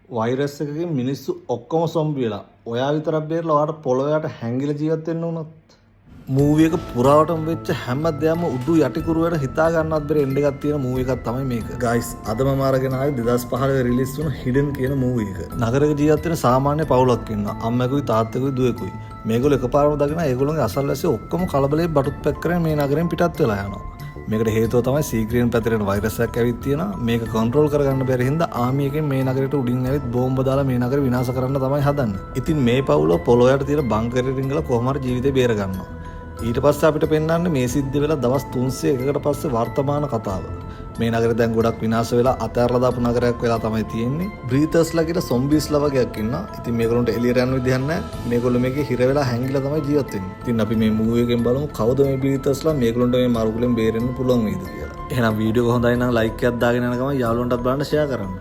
Virus එකකින් මිනිස්සු ඔක්කොම සොම්බි වෙලා ඔයා විතරක් බේරලා ඔයාට පොළොව යට හැංගිලා ජීවත් වෙන්න වුණොත්, මූවි එක පුරාවටම වෙච්ච හැම දෙයක්ම උඩු යටිකුරු වෙන හිතා ගන්නවත් බැරි එන්ඩ් එකක් තියෙන මූවි එකක් තමයි මේක. ගයිස්, අද මම අරගෙන ආවේ 2015 රිලීස් වුණු හිඩන් කියන මූවි එක. නගරයක ජීවත් වෙන සාමාන්‍ය පවුලක් ඉන්නවා. අම්මෙකුයි තාත්තෙකුයි දුවෙකුයි. මේගොල්ලෝ එකපාරම දකිනවා ඒගොල්ලෝගේ අසල්වැසියෝ ඔක්කොම කලබලේ බටුත් පැක් කරගෙන මේ නගරෙන් පිටත් වෙලා යනවා. මේකට හේතුව තමයි සීක්‍රියෙන් පැතිරෙන වෛරස් එකක් ඇවිත් තියෙනවා. මේක කන්ට්‍රෝල් කරගන්න බැරි හින්දා ආමි එකෙන් මේ නගරයට උඩින් ඇවිත් බෝම්බ දාලා මේ නගරය විනාශ කරන්න තමයි හදන්නේ. ඉතින් මේ පවුල පොළොව යට තියෙන බංකරේ රිංගලා කොහොම හරි ජීවිතේ බේර ගන්නවා. ඊට පස්සේ අපිට පෙන්වන්නේ මේ සිද්ධ වෙලා දවස් 301කට පස්සේ වර්තමාන කතාව. මේ නගරේ දැන් ගොඩක් විනාශ වෙලා අතෑරලා දාපු නගරයක් වෙලා තමයි තියෙන්නේ. බ්‍රීතර්ස්ලා කියලා සොම්බීස්ලා වගේක් ඉන්නවා. ඉතින් මේගොල්ලන්ට එළියට යන්න විදිහක් නැහැ. මේගොල්ලෝ මේකේ හිර වෙලා හැංගිලා තමයි ජීවත් වෙන්නේ. ඉතින් අපි මේ මූවි එකෙන් බලමු කවුද මේ බ්‍රීතර්ස්ලා, මේගොල්ලන්ට මේ මරුකුලෙන් බේරෙන්න පුළුවන් වෙයිද කියලා. එහෙනම් වීඩියෝ එක හොඳයි නම් ලයික් එකක් දාගෙන යන ගමන් යාළුවන්ටත් බලන්න ෂෙයා කරන්න.